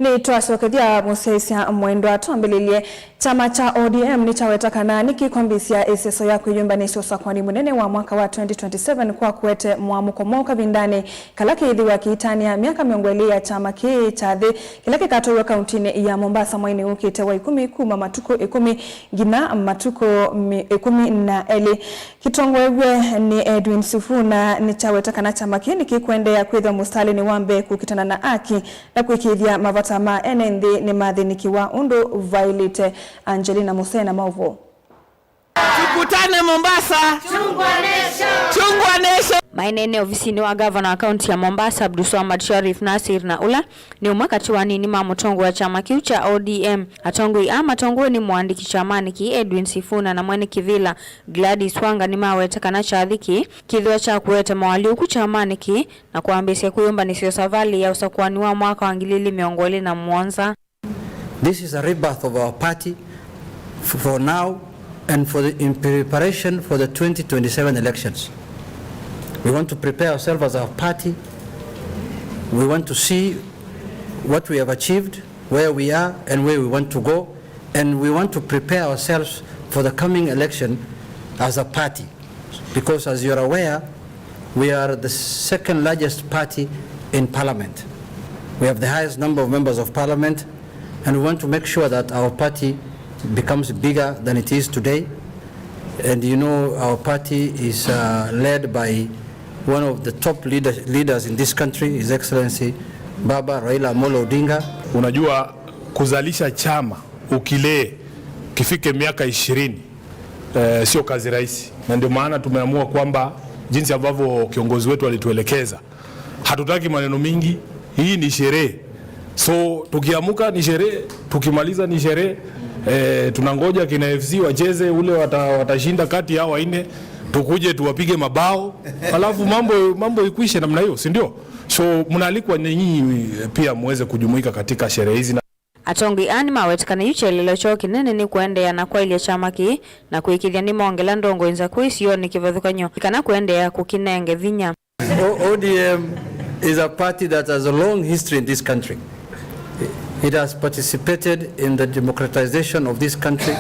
Nĩtwasokethya mũsyaĩĩsya mwendwa twambĩlĩlye. Kyama kya O D M nĩkyaweta kana nĩkĩkwambĩĩsya ĩseso ya kwĩyũmbanĩsya ũsakwani mũnene wa mwaka wa twenty twenty-seven kwa kũete mũamũko mwaũ kavindanĩ kala kĩĩthĩwa kĩitanĩa myaka mĩongo ĩlĩ ya kyama kĩĩ kya nthĩ, kĩla kĩkatwaĩwa kauntinĩ ya Mombasa mwainĩ ũkĩte wa ĩkũmi, kuma matukũ ĩkũmi nginya matukũ mi-, ĩkũmi na elĩ. Kĩtongoew'e nĩ Edwin Sifuna nĩkyaweta kana kyama kĩĩ nĩkĩkũendeea kwĩthwa mũsitalĩnĩ wa mbee kũkitana na aki na kũĩkĩĩthya mavata ma ene nthĩ nĩmathĩnĩkĩwa ũndũ vaĩlĩte. Angelina Musena, maũvoo. Tukutane Mombasa. Chungwa Nation. Chungwa Nation. Maineene ovisinĩ wa gavana wa kaunti ya Mombasa, Abdulswamad Sharif Nasir, na ũla nĩ ũmwe katĩ wa anini ma mũtongoi wa kyama kĩu kya O D M. Atongoi aa matongoew'e nĩ mũandĩki kyamanĩ kĩĩ Edwin Sifuna na mwene kĩvĩla Gladys Wanga nĩmawete kana kyathĩ kĩĩ kĩthĩwa kya kũete moalyũku kyamanĩ kĩĩ na kwambĩĩsya kwĩyũmbanĩsya savalĩ ya ũsakuani wa mwaka wa ngili ili mĩongo ĩlĩ na mũonza. This is a rebirth of our party f-, for now and for the, in preparation for the twenty twenty-seven elections. We want to prepare ourselves as a party. We want to see what we have achieved, where we are and where we want to go, and we want to prepare ourselves for the coming election as a party, because as you are aware, we are the second largest party in parliament. We have the highest number of members of parliament, and we want to make sure that our party becomes bigger than it is today. And you know, our party is, uh, led by one of the top leader-, leaders in this country, His Excellency Baba Raila Amolo Odinga. Unajua, kuzalisha chama ukilee kifike miaka ishirini, eh, sio kazi rahisi, na ndio maana tumeamua kwamba jinsi ambavyo kiongozi wetu alituelekeza, hatutaki maneno mingi. Hii ni sherehe. So, tukiamuka ni sherehe, tukimaliza ni sherehe. Eh, tunangoja kina F C wacheze, ule wata-, watashinda kati ya wanne, tukuje tuwapige mabao. Alafu mambo, mambo ikwishe namna hiyo, si ndio? So, mnaalikwa nyinyi pia muweze kujumuika katika sherehe hizi. Atongoi aa nĩmaweta kana yu kyelelo kyoo kĩnene nĩ kũendeea na kwaĩlya kyama kĩĩ na kũĩkĩĩthya nĩmongela ndongoi nzakũ isionĩ kĩvathũkany'o nĩ kana kũendeea kũkĩnenge vinya. O-, O D M is a party that has a long history in this country. It has participated in the democratization of this country.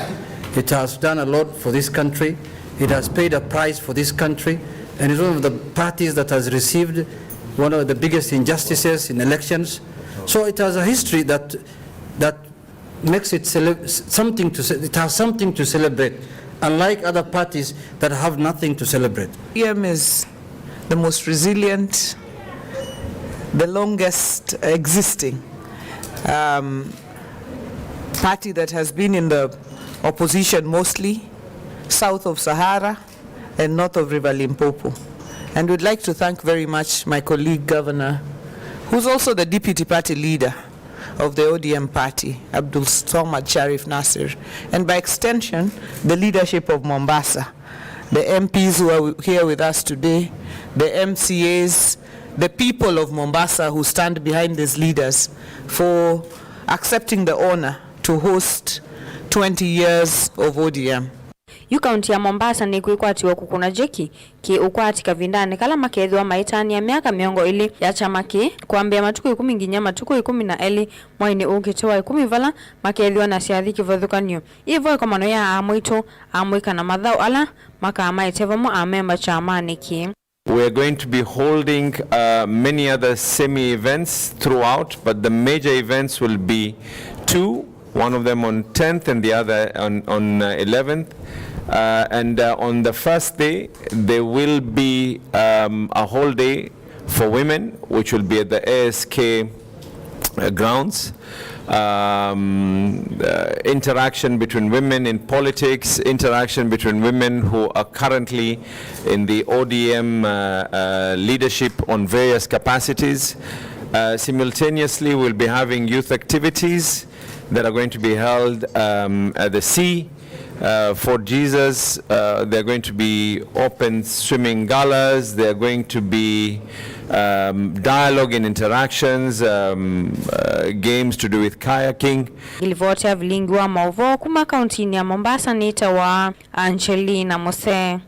It has done a lot for this country. It has paid a price for this country and is one of the parties that has received one of the biggest injustices in elections. So it has a history that, that makes it cele-, something to ce-, it has something to celebrate, unlike other parties that have nothing to celebrate. O D M is the most resilient, the longest existing, um, party that has been in the opposition mostly, south of Sahara and north of River Limpopo. And we'd like to thank very much my colleague governor, who's also the deputy party leader of the O D M party, Abdul Samad Sharif Nasir, and by extension, the leadership of Mombasa, the M Ps who are here with us today, the M C As, the people of Mombasa who stand behind these leaders for accepting the honor to host twenty years of O D M. Yu kaunti ya Mombasa nĩkwĩkwatiwa kũkũna jeki kĩ ũkwati kavindanĩ kala makethĩwa maitany'a myaka mĩongo ĩlĩ ya kyama kĩĩ, kwambĩĩa matukũ ĩkũmi nginya matukũ ĩkũmi na elĩ mweinĩ ũkĩte wa ĩkũmi, vala makethĩwa na syathi kĩvathũkany'o. Ĩvo ĩkomano ya amwaitũ, amũika na mathaũ ala makamaete vamwe amemba kyamanĩ kĩĩ. We are going to be holding uh, many other semi-events throughout, but the major events will be two, one of them on tenth and the other on, on uh, eleventh. Uh, and uh, on the first day, there will be um, a whole day for women, which will be at the A S K uh, grounds. Um, uh, interaction between women in politics, interaction between women who are currently in the O D M uh, uh, leadership on various capacities. Uh, simultaneously, we'll be having youth activities that are going to be held um, at the sea. Uh, for Jesus, uh, there are going to be open swimming galas, there are going to be um, dialogue and interactions, um, uh, games to do with kayaking. Ĩlivoti ya vilingi wa maũvoo kuma kauntinĩ ya Mombasa nĩtawa Angelina Mose.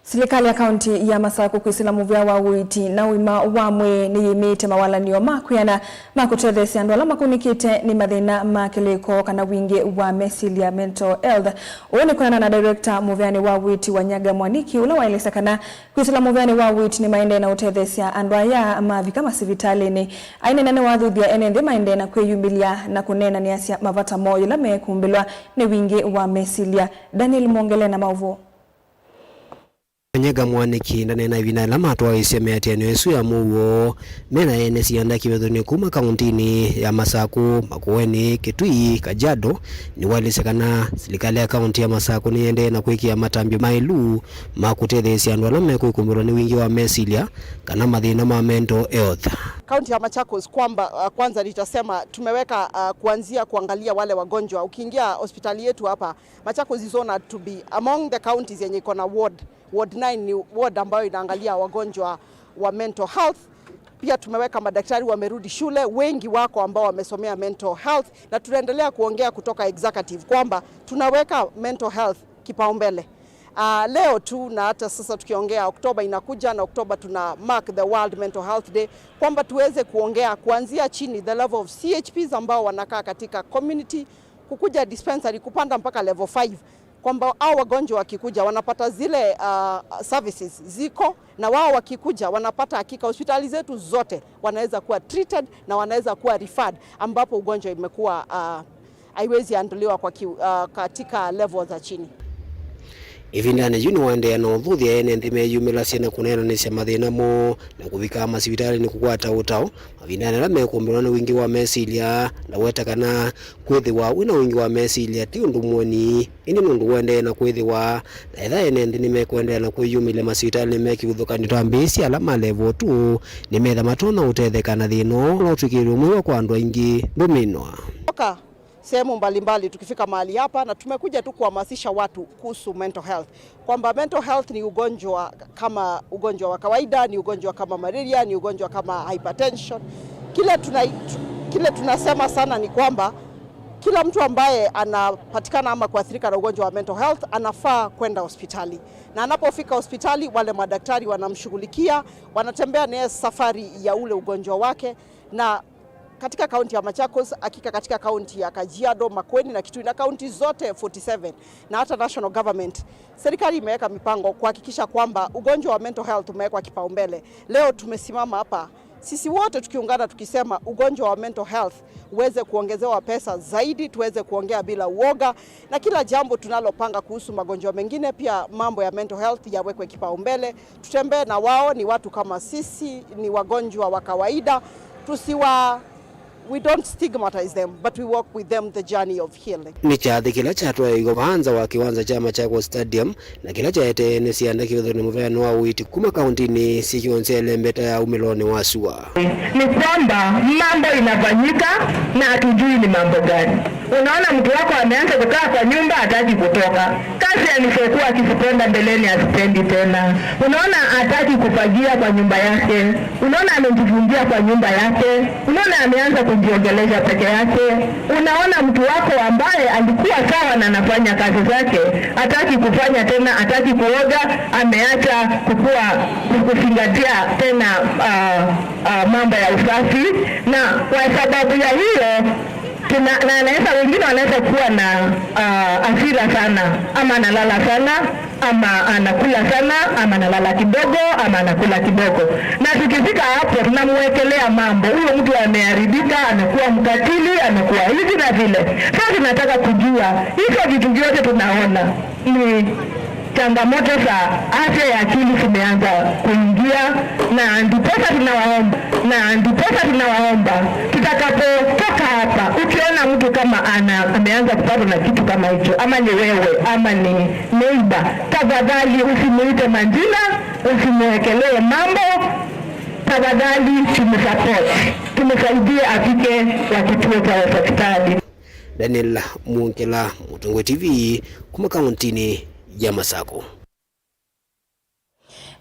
Silikalĩ ya kaunti ya Masakũ kwĩsĩla mũvea wa ũiiti na ũima wa mwĩĩ nĩyĩmĩĩte mawalany'o ma kwĩana ma kũtetheesya andũ ala makũnĩkĩte nĩ mathĩna ma kĩlĩko kana wingĩ wa mesilya, mental health. Ũũ nĩ kwĩanana na director mũveanĩ wa ũiiti wa Nyaga Mwaniki, ũla waelesya kana kwĩsĩla mũveanĩ wa ũiiti nĩmaendee na ũtetheesya andũ aya mavika masivitalĩnĩ. Aineena nĩwathuthya ene nthĩ maendee na kwĩyumĩlya na kũneenanĩasya mavata moo yĩla mekumbĩlwa nĩ wingĩ wa mesilya. Daniel Mwongele na maũvoo. Nyaga Mwaniki ndaneena ĩvinda yĩla matwaĩĩsye mĩatĩanĩo ĩsu ya mũuo me na ene sianda kĩvathũkany'o kuma kauntinĩ ya Masakũ, Makueni, Kitui, Kajiado. Nĩwaelesya kana silikalĩ ya kaunti ya Masakũ nĩyĩendee na kwĩkĩa matambya maĩlu ma kũtetheesya andũ ala mekwĩkumbĩlwa nĩ wingĩ wa mesilya kana mathĩna ma mental health. Kaunti ya Machakos kwamba, uh, kwanza nitasema tumeweka, uh, kuanzia kuangalia wale wagonjwa. Ukiingia hospitali yetu hapa, Machakos is honored to be among the counties yenye iko na ward. Ward nine ni ward ambayo inaangalia wagonjwa wa mental health. Pia tumeweka madaktari wamerudi shule, wengi wako ambao wamesomea mental health, na tunaendelea kuongea kutoka executive kwamba tunaweka mental health kipaumbele. Ah, leo tu na hata sasa tukiongea, Oktoba inakuja na Oktoba tuna mark the World Mental Health Day, kwamba tuweze kuongea kuanzia chini, the level of C H Ps ambao wanakaa katika community, kukuja dispensary, kupanda mpaka level five, kwamba hao wagonjwa wakikuja wanapata zile, ah, services ziko, na wao wakikuja wanapata hakika hospitali zetu zote wanaweza kuwa treated na wanaweza kuwa referred, ambapo ugonjwa imekuwa, ah, haiwezi handliwa kwa ki-, ah, katika level za chini. Ĩvindanĩ yu nĩwaendeea na ũthuthya ene nthĩ meyumĩlasya na kũneenanĩsya mathĩna moo na kũvika masivitalĩnĩ kũkwata ũtao mavindanĩ ala mekumbĩlwa nĩ wingĩ wa mesilya. Ndaweta kana kwĩthĩwa wĩ na wingĩ wa mesilya ti ũndũ mũeni, ĩndĩ nĩ ũndũ ũendee na kwĩthĩwa na etha ene nthĩ nĩmekũendeea na kwĩyumĩlya masivitalĩnĩ me kĩvathũkany'o ta mbĩĩsya ala ma level two nĩmetha matonya ũtetheka na thĩna ũũ ũla ũtw'ĩkĩte ũmwe kwa andũ aingĩ ndũmĩnwa. Sehemu mbalimbali tukifika mahali hapa, na tumekuja tu kuhamasisha watu kuhusu mental health, kwamba mental health ni ugonjwa kama ugonjwa wa kawaida, ni ugonjwa kama malaria, ni ugonjwa kama hypertension. Kile tuna-, kile tunasema sana ni kwamba kila mtu ambaye anapatikana ama kuathirika na ugonjwa wa mental health anafaa kwenda hospitali, na anapofika hospitali wale madaktari wanamshughulikia, wanatembea naye safari ya ule ugonjwa wake, na katika kaunti ya Machakos, hakika katika kaunti ya Kajiado, Makueni na Kitui na kaunti zote forty seven na hata national government, serikali imeweka mipango kuhakikisha kwamba ugonjwa wa mental health umewekwa kipaumbele. Leo tumesimama hapa sisi wote tukiungana tukisema ugonjwa wa mental health uweze kuongezewa pesa zaidi, tuweze kuongea bila uoga, na kila jambo tunalopanga kuhusu magonjwa mengine pia mambo ya mental health yawekwe kipaumbele. Tutembee na wao, ni watu kama sisi, ni wagonjwa wa kawaida. Tusiwa-, We don't stigmatize them, but we walk with them the journey of healing. Nĩ kyathĩ kĩla kyatwaĩiwe vaa nza wa kĩwanza kya Machakos Stadium, na kĩla kyaetee nĩ syanda kĩvethonĩ mũveanĩ wa ũiiti kuma kaũntĩnĩ syĩ kĩonzele mbeta ya umĩlonĩ wa sua. Ni kwamba mambo inafanyika na hatujui ni mambo gani. Unaona mtu wako ameanza kukaa kwa nyumba, hataki kutoka. Kazi alizokuwa akizipenda mbeleni hazipendi tena. Unaona hataki kufagia kwa nyumba yake. Unaona amejifungia kwa nyumba yake. Unaona ameanza kujiongelesha peke yake. Unaona mtu wako ambaye alikuwa sawa na anafanya kazi zake, hataki kufanya tena, hataki kuoga, ameacha kukua, kuzingatia tena, ah, ah, mambo ya usafi. Na kwa sababu ya hiyo, tuna, na anaweza, wengine wanaweza kuwa na, ah, hasira sana, ama analala sana, ama anakula sana, ama analala kidogo, ama anakula kidogo. Na tukifika hapo, tunamwekelea mambo. Huyo mtu ameharibika, amekuwa mkatili, amekuwa hivi na vile. Sasa tunataka kujua, hizo vitu vyote tunaona ni changamoto za afya ya akili zimeanza kuingia, na ndiposa tunawaomba, na ndiposa tunawaomba, tutakapotoka hapa, ukiona mtu kama ana, ameanza kupatwa na kitu kama hicho, ama ni wewe, ama ni neighbor, tafadhali usimuite majina, usimwekelee mambo, tafadhali tumsupport, tumsaidie afike kwa kituo cha hospitali. Daniel Mwongela, Mũtongoi T V, kuma kaũntĩnĩ ya Masako.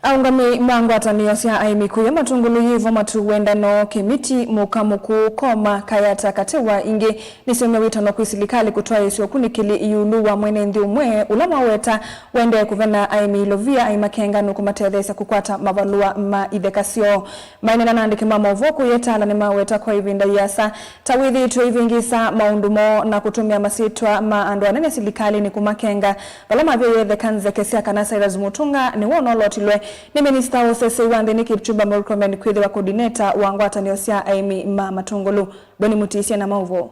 Aũngamĩi ma ngwatanĩo sya aĩmi kũya Matũngũlũ yĩvo matu wendano, Kĩmiti, Mũka Mũkũũ, Koma, Kayata, Katĩ wa ingĩ nĩsyaumya wĩtano kwĩ silikalĩ kũtwaĩĩsya ũkunĩkĩli ĩũlũ wa mwene nthĩ ũmwe ũla maweta ũendee kũvena aĩmi ilovia aimakenga nũkũmatetheesya kũkwata mavalũa ma itheka syoo. Maineena na andĩki ma maũvoo kũya Ĩtala nĩmaweta kwa ĩvinda yĩasa ta wĩthĩĩtwe ivĩngĩĩsa maũndũ moo na kũtũmĩa masyĩtwa ma andũ anene silikalĩnĩ kũmakenga vala mavyaĩe ĩtheka nzeke sya kana Cyrus Mutunga nĩwe ũnolotilwe nĩ minista wa ũsesei wa nthĩnĩ Kipchumba Murkomen kwĩthĩwa coordinator wa ngwatanĩo sya aĩmi ma Matũngũlũ. Boni Mũtĩsya na maũvoo.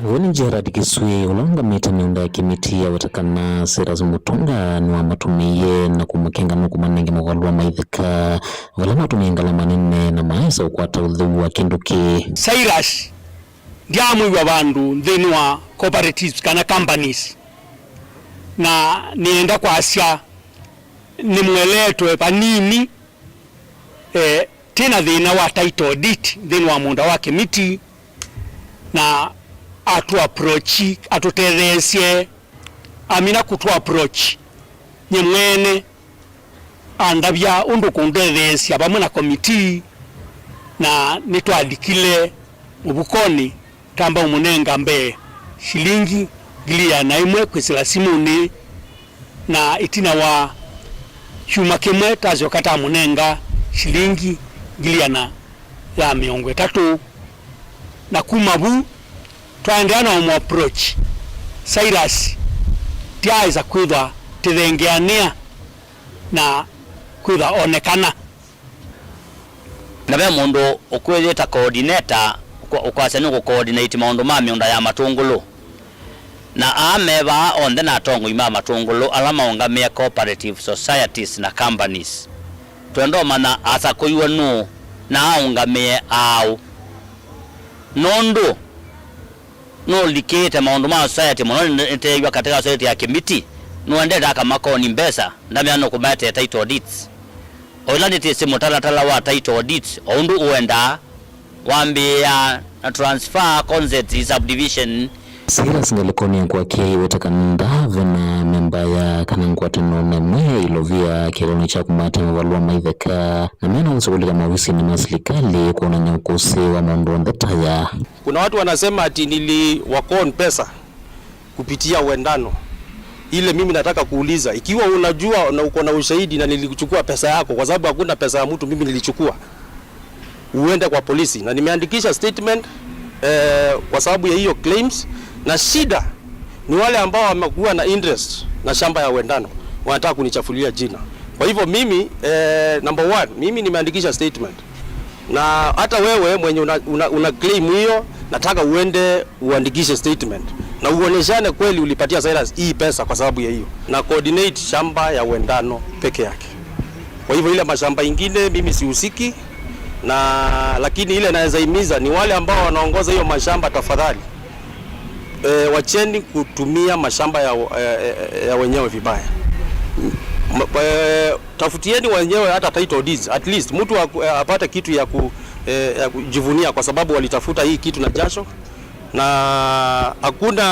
Vau nĩ Gerard Kĩswĩ, ũla ũngamĩte mĩũnda ya Kĩmiti, aweta kana Cyrus Mutunga nĩwamatũmĩie na kũmakenga nũkũmanenge mavalũa ma itheka, vala matũmĩe ngalama nene na maesa ũkwata ũtheu wa kĩndũ kĩĩ. Cyrus ndyaamwĩw'a vandũ nthĩnĩ wa cooperatives kana companies, na nĩenda kwasya nĩmũeleetwe vanini. Eh, twĩ na thĩna wa title deed nthĩnĩ wa mũũnda wa Kĩmiti, na atũ approach, atũtetheesye, amina kũtũ approach, nye mwene andavya ũndũ kũndetheesya vamwe na komitii, na nĩtwalikile mũvukonĩ. Tamba ũmũnenga mbee silingi ngili ĩana ĩmwe kwĩsĩla simũnĩ, na ĩtina wa kyumwa kĩmwe tasyoka tamũnenga silingi ngili ĩana ya mĩongo ĩtatũ. Na kuma vu, twaendeea na ũmũ approach Cyrus, tyaaĩsa kwĩthwa tĩthengeanĩa na kwĩthwa onekana. Na ve mũndũ ũkwĩyĩta coordinator, ũkwa-, ũkwasya nĩ kũ coordinate maũndũ ma mĩũnda ya Matũngũlũ. Na aa me vaa onthe na atongoi ma Matũngũlũ ala maũngamĩe cooperative societies na companies. Twenda ũmanya asakũiwe nũũ na aũngamĩe aaũ. Nũndũ nũlikĩĩte maũndũ ma society mũno, nĩ-, nĩteew'a katika society ya Kĩmiti, nũendete akamakoni mbesa, ndamea nũkũmaetee title deeds. O ĩla nĩtĩsĩ mũtalatala wa title deeds, o ũndũ ũendaa, wambĩĩaa na transfer, consent, subdivision. Cyrus ngalĩkonĩ ya kwake ĩweta kana ndavena memba ya kana ngwatanĩo na ĩmwe ya ilovia kĩalonĩ kya kũmata mavalũa ma itheka, na mena ũsĩ kũlika maovisinĩ ma silikalĩ kwonany'a ũkũsĩ wa maũndũ onthe ta aya. Kuna watu wanasema ati niliwakon pesa kupitia Wendano. Ile mimi nataka kuuliza, ikiwa unajua na uko na ushahidi na nilichukua pesa yako, kwa sababu hakuna pesa ya mtu mimi nilichukua, uende kwa polisi. Na nimeandikisha statement, eh, kwa sababu ya hiyo claims, na shida ni wale ambao wamekuwa na interest na shamba ya Wendano, wanataka kunichafulia jina. Kwa hivyo mimi, eh, number one, mimi nimeandikisha statement. Na hata wewe mwenye una, una, una claim hiyo, nataka uende uandikishe statement na uoneshane kweli ulipatia Cyrus hii pesa kwa sababu ya hiyo. Na coordinate shamba ya Wendano peke yake. Kwa hivyo ile mashamba ingine mimi sihusiki, Na lakini ile naweza himiza ni wale ambao wanaongoza hiyo mashamba, tafadhali, e, wacheni kutumia mashamba ya, ya, ya wenyewe vibaya. M-, e, tafutieni wenyewe hata title deeds, at least mtu aku-, e, apate kitu ya ku-, e, ya kujivunia kwa sababu walitafuta hii kitu na jasho. Na hakuna,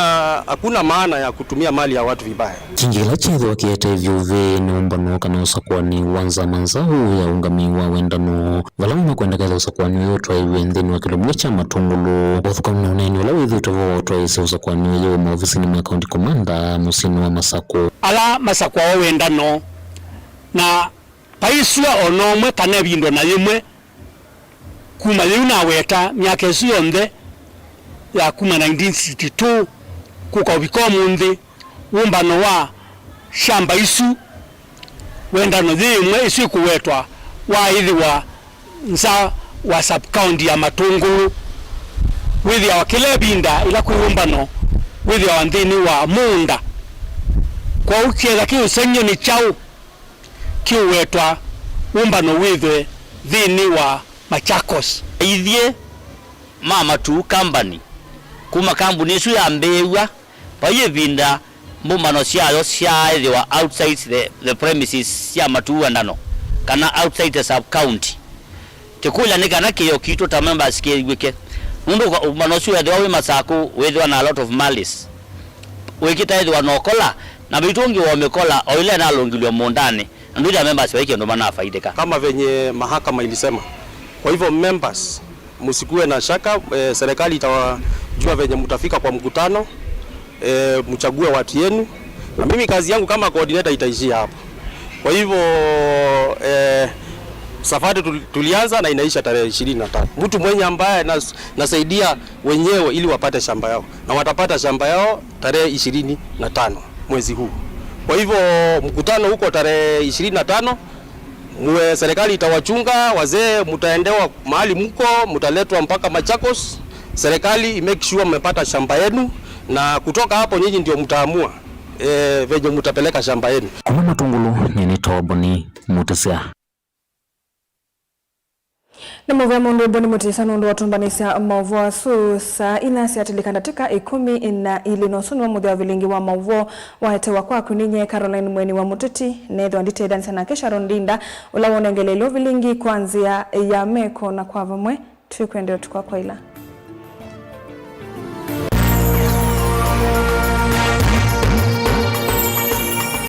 hakuna maana ya kutumia mali ya watu vibaya. Kĩngĩ kĩla kyeethĩwa kĩete ĩthyũvĩ nĩ ũmbano kana ũsakũani wa nzama nzaũ ya ũũngami wa wendano, vala makwenda ketha ũsakũani ũyũ ũtwaĩwe nthĩnĩ wa kĩlungu kya Matũngũlũ. Ũthũkanu na ũneeni ũla wĩthĩĩtwe vo wa ũtwaĩĩsya ũsakũani ũyũ maovisinĩ ma County Commander mũsyĩnĩ wa Masakũ. Ala masakũawa wendano na vai sua o na ũmwe kana ĩvinda o na yĩmwe. Kuma yĩu naweta myaka ĩsu yonthe ya kuma nineteen sixty-two kũka ũvika ũmũnthĩ, wũmbano wa shamba isu, wendano yĩ ĩmwe ĩsu ĩkũwetwa waĩthĩwa nza wa sub-county ya Matũngũlũ. Wĩthĩawa kĩla ĩvinda ĩla kwĩ wũmbano wĩthĩawa nthĩnĩ wa mũũnda. Kwoou kĩetha kĩũsengy'o nĩ kyaũ kĩũwetwa wũmbano wĩthwe nthĩnĩ wa Machakos. Aithye ma Matuu Company, kuma kambuni ĩsu yambĩĩw'a, vai ĩvinda mbũmbano syayo syaaĩthĩwa outside the, the premises sya Matuu Wendano, kana outside the sub-county. Kĩkũlya nĩ kana kĩĩo kitũ ta members kĩw'ĩke, nũndũ kwa ũmbano ũsu wethĩwa wĩ Masakũ, wĩthĩwa na a lot of malice. Wĩkĩta ethĩwa na ũkola, na vaitũ ũngĩ wa ũmĩkola, o ĩla ĩnalũngilw'e mũũndanĩ, na ndwĩthĩa members vai kĩndũ manafaidĩka. Kama venye mahakama ilisema. Kwa hivyo members, msikuwe na shaka, eh, serikali itawajua venye mtafika kwa mkutano, eh, mchague watu yenu. Na mimi kazi yangu kama coordinator itaishia hapo. Kwa hivyo, eh, safari tul-, tulianza na inaisha tarehe ishirini na tano. Mtu mwenye ambaye nas-, nasaidia wenyewe ili wapate shamba yao, na watapata shamba yao tarehe ishirini na tano mwezi huu. Kwa hivyo mkutano huko tarehe ishirini na tano, muwe, serikali itawachunga, wazee mtaendewa mahali mko, mtaletwa mpaka Machakos. Serikali i make sure mmepata shamba yenu, na kutoka hapo nyinyi ndio mtaamua, eh, venye mtapeleka shamba yenu. Kuma Matũngũlũ, nyie nĩ Toboni Mutisya. Nĩ mũvea mũndũ Boni Mutisa nũndũ wa ũtũmbanĩsya maũvoo asu. Saa inya syatĩlĩka ndatĩka ĩkũmi na ilĩ, na ũsu nĩw'o mũthya wa vilingi wa maũvoo waetewa kwaku nĩ nyie Caroline Mweni wa Mũteti. Neethĩwa nditetheanĩsya nake Sharon Ndinda, ũla wonengeleelye ũvilingi kwa nzĩa ya meko, na kwa vamwe twĩkwendea ũtukũ wa kwaĩla.